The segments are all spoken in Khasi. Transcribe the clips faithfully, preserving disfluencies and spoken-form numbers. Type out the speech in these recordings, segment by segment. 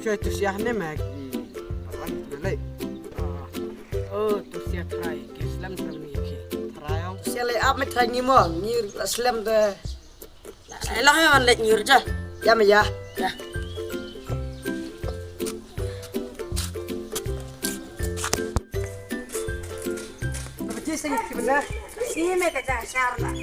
Ke tu siah ne mek di. Awan tu lei. Oh, tu siah trai. Ke slem slem ni ke. Trai ong. Tu siah lei ap me trai ni mo. Ni la slem de. Elah me wan leit nyur ja. Ya me ya. Ya. Apa sih sing sebenarnya? Sih me ka ja shar la.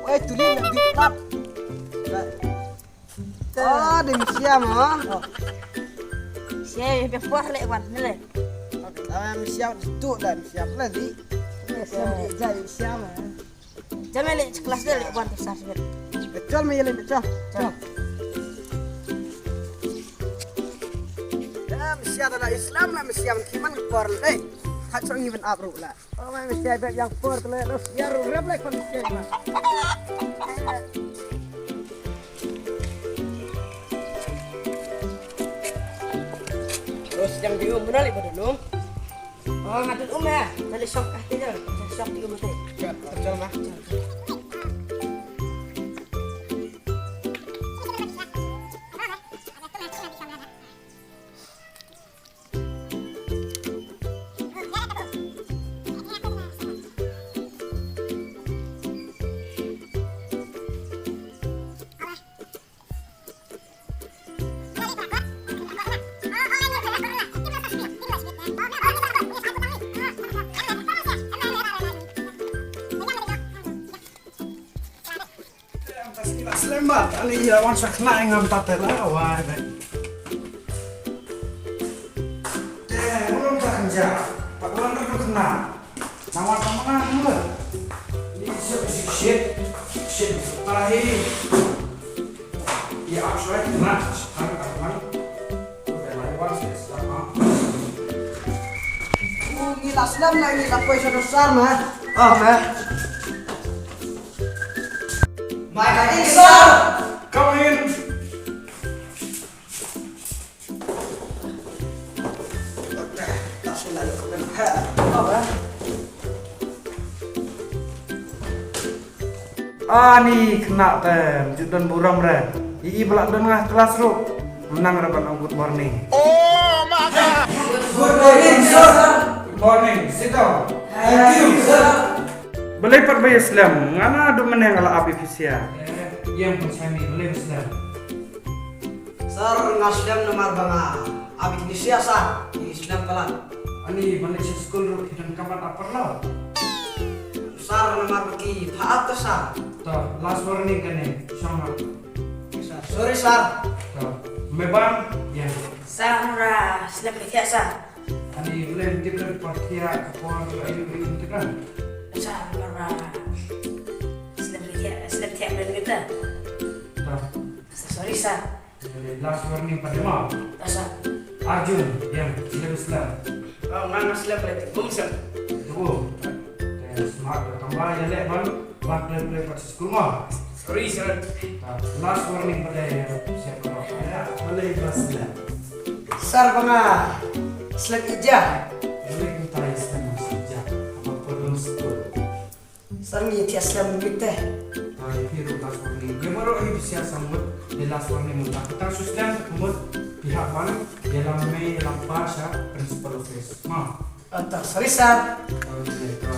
Wei, tuli na bit lap. Ah, dim siam ah. Siam be por le wan le. Ah, dim siam tu dah dim siam lagi. Dim siam di jai siam ah. Jam le kelas de le wan tu sar sibet. Betul me le betul. Betul. Ya, mesti ada lah Islam lah, mesti yang kiman por le. Hak song even up ru lah. Oh, mai mesti ada yang por tu le. Terus ya ru rep le kon mesti. Terus yang di um benar le pada nung. Oh, ngatut um ya. Tadi sok kah tidak? Sok di um tadi. Ya, betul lah. Selamat, ani ila wan sa kena ngam tatel la wai be. Te ulun ta kanja, pat wan ru kena. Nawan ta mana ngur. Ni shit, shit, shit, shit, tahi. Ya, aku suai kena, sekarang kapan? Ngi la slem na ngi la poi sha sar ma. Ah, ma. Mai ka in sar. Come in. Ani kena te, ju don burom re. I i bala don ngah kelas ru. Menang re ban good morning. Oh my God. Good morning, sir. Good morning. Sit down. Thank you, sir. Balei pat ba ïa slem, ngana du meneng la ap ïa phi sia. Ïeng pynshai mi balei ba slem. Sir, nga slem namar ba nga ap ïa kine sia sir, ki slem palat. Ani ban leit sha skul ruh ki donkam ban ap paralok. Sir, namar ba ki pha ap ta sir. To, last warning kane, shong noh. Sir, sorry sir. To, me ban, ïa. Sir, namar slem ka thiah sir. Ani blame tip lem por thiah ka por ayu ayu tip lem. Sir, namar slem thiah, slem thiah blame kita. To. Sorry sir. Last warning pat de mo. Asa. Arjun, ïa, slem slem. Oh, man slem pat de bum sir. Tu. Te smart tamba ïa le ban. Bak le le pat skul mo. Sorry sir. Last warning pat de ïa, siap ko. Ïa, balei ba slem. Sir, ba nga slem ija. Balei kumta ïa slem ija. Haba poi skul. Sir, ngi thiah slem ngi te. Ai, phi ruh last warning. Ngi baroh hi phi siah sa mut. Ngi last warning mut. Tang shu slem mut. Phi hap wan ïalam mei ïalam pa sha principal office. Ma. Ata, sorry sir. Okay, to.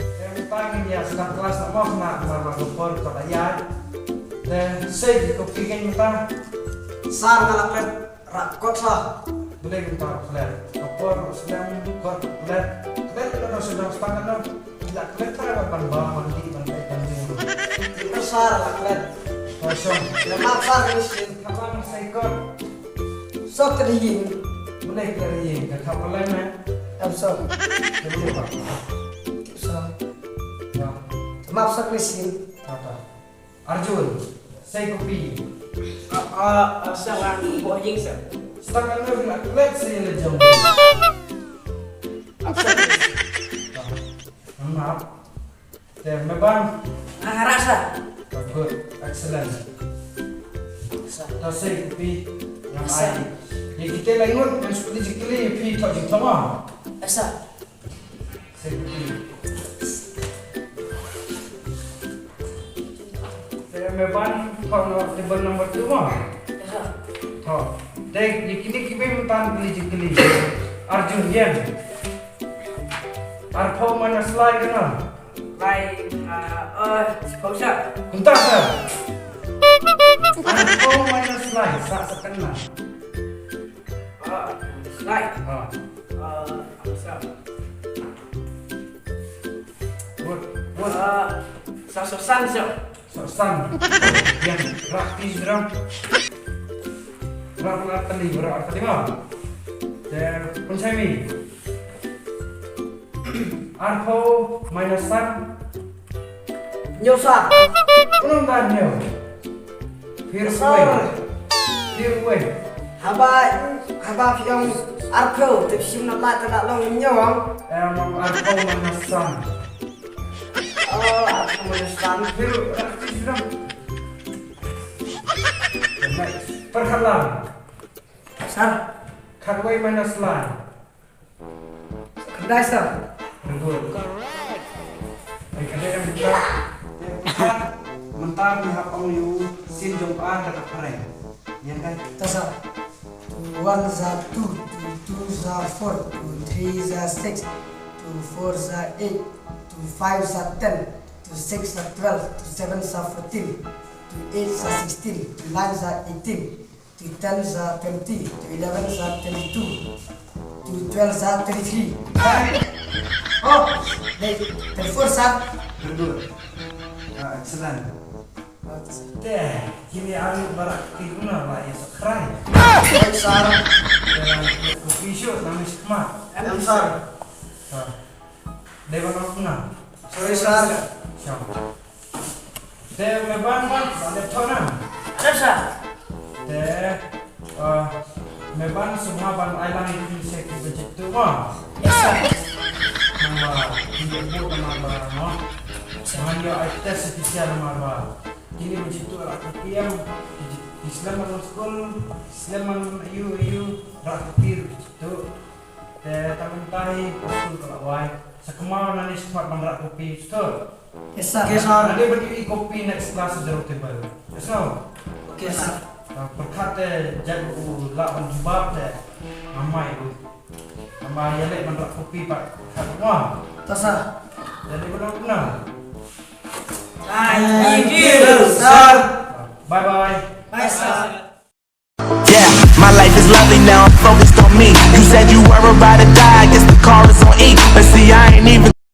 Em, tang ngi ïa start class na mo na, na ma ko por ko ta ïa. Te sei ko phi ngi ta. Sir, nga la pret. Rak kot sa. Balei kumta klet? Ka por slem kot klet. Klet ka dang sdang stang ka dang. Ila klet ta ka ban ba ban di ban tai ban di. Kita sa rak klet. Ka shong. Ila mak sa ka ni sin. Ka ban sai kot. Sok ka di yin. Balei ka di yin? Ka ka balei me? Em sok. Ka di ba. Sok. Ya. Mak sa ka ni sin. Kata. Arjun, sei kopi. Ah, ah, ah, sa nga bo jing sa. Setakat lu nak klet sei le jong. Maaf. Te me ban. Ah, rasa. Good, excellent. To sei kupi. Ngam ai. Ïa kita lai ngut ngan shu kylli jingkylli ïa phi, thoh jingthoh ma. Asa. Sei kupi. Te me ban thoh noh table number two ma. Asa. Thoh. Te ïa kine kiwei mynta kylli jingkylli. Arjun ïeng. Arphew minus lai kane. Lai, ah, eh, sephew sa. Kumta sa. Arphew minus lai, sa sa kane. Ah, minus lai. Ah. Ah, sa. Good, good. Ah, sa, sa, san, sa. Sa, san. Ïeng, rah kti sdang. Rah, rah kti, rah kti ma. Te, pynshai mi. Arphew minus san. Hynñiew sa. Kumno da hynñiew? Phi ruh wei. Phi ruh wei. Haba, haba phi ong arphew, te phi shim na la te la long hynñiew. Em, arphew minus san. Oh, arphew minus san. Phi ruh, ah, phi ruh. Pyrkhat lang. Sir. Khatwei minus lai. Khyndai, sir. Very good. Ai, khyndai ka mynta. Mynta ngi hap ong ïa u sien jong u ar da ka phareng. Ïa kai. To, sir. Two ones are two, two twos are four, two threes are six, two fours are eight, two fives are ten, two sixes are twelve, two sevens are fourteen, two eights are sixteen, two nines are eighteen, two tens are twenty, two elevens are twenty-two, two twelves are thirty-three. Oh, wait, twenty-four, sir. Very good. Ah, excellent. Te, kine ar ngut ba rah kti kumno ba ïa sakrai. Sorry, sir. Te, kupi shuh, nang ïa sakma. Em, sir. Sir. Dei ban ong kumno? Sorry, sir. Sure. Te me ban ban, ban dep thoh na. Yes, sir. Te, ah, me ban sngewbha ban ai lang ïa phi sha ki bynjituh mo. Yes, sir. Namar phi ïoh bud namar ba mo. Ngan ïoh ai test sha phi sha namar ba kine bynjituh la ka P M. Ki, ki slem ban wan skul, slem ban ïoh ïoh rah ka P M bynjituh. Te tang mynta hi ka skul ka la wai. Sa kynmaw nangne shakhmat ban rah copy, shuh. Yes, sir. Okay, sir. Nangne ban ïohi copy next class ha jrong table. Yes, sir. Okay, sir. Ah, pyrkhat te jait u lah ban jubab te. Ngam ai u. Ngam ai, ïaleh ban rah copy pat. Pyrkhat mo. To, sir. Ïaleh ban rah copy na. Thank you, sir. Bye bye. Bye, sir. Yeah, my life is lovely now, I'm focused on me. You said you were about to die, I guess the car is on E. But see, I ain't even